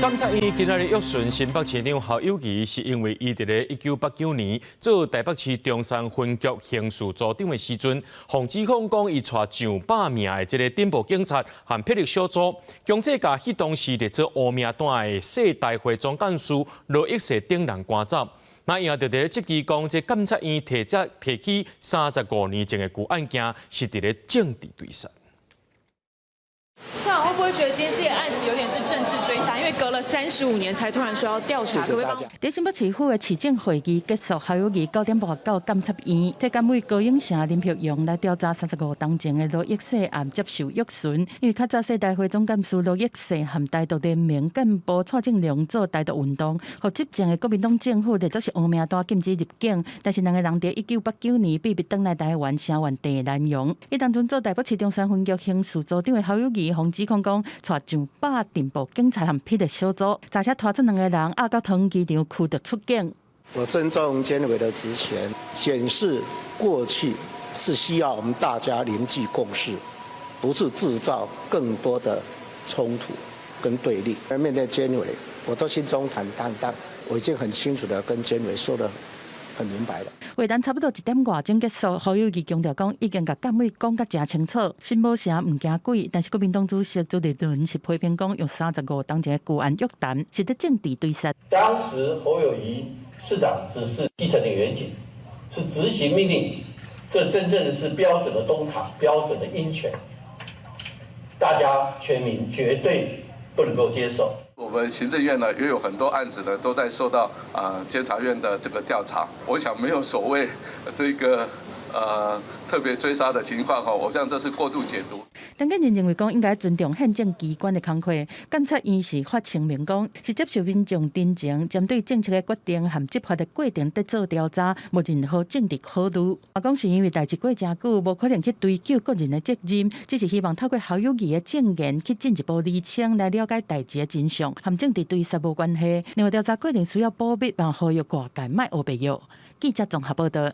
監察院今仔日約詢新北市長侯友宜，是因為伊佇咧1989年做台北市中山分局刑事組長的時陣，予指控講伊帶上百名的這個偵暴警察和霹靂小組，強制共彼當時佇做烏名單的世大會總幹事羅益世等人趕走。那伊也就佇咧質疑講，這監察院提這提起35年前的舊案件，是佇咧政治追殺。市長會不會覺得今天這個案子有點是政治追殺？因為隔了35年才突然說要調查，可不可以幫？佇新北市府的市政會議結束，侯友宜9點半到監察院，替監委高永成、林柏陽來調查35冬前的羅益世案接受約詢。因為較早世大會總幹事羅益世和台獨聯盟幹部蔡正良做台獨運動，予執政的國民黨政府列做是烏名單禁止入境。但是兩个人佇1989年秘密轉來台灣聲援鄭南榕。彼當陣做台北市中山分局刑事組長的侯友宜，予指控講，帶上百偵暴警察和霹靂小組，揸車拖出兩個人，押到桃園機場驅逐出境。我尊重監委的職權，檢視過去是需要我們大家凝聚共識，不是製造更多的衝突跟對立。而面對監委，我都心中坦蕩蕩，我已經很清楚的跟監委說得很明白了。會談差不多一點外鐘結束，侯友宜強調講，已經共監委講甲誠清楚，心無城毋驚鬼。但是國民黨主席朱立倫是批評講，用35冬前的舊案約談，是佇政治追殺。當時侯友宜市長只是基層的員警，是執行命令，這真正的是標準的東廠，標準的鷹犬，大家全民絕對不能夠接受。我們行政院呢，也有很多案子呢，都在受到監察院的這個調查。我想沒有所謂這個特別追殺的情況哈，我想這是過度解讀。陳建仁認為講應該尊重憲政機關的工課。監察院是發聲明講，是接受民眾陳情，針對政策的決定和執法的過程佇做調查，無任何政治考慮。嘛講是因為代誌過誠久，無可能去追究個人的責任，只是希望透過侯友宜的證言去進一步釐清，來了解代誌的真相，和政治追殺無關係。另外調查過程需要保密，嘛呼籲外界莫烏白約。記者綜合報道。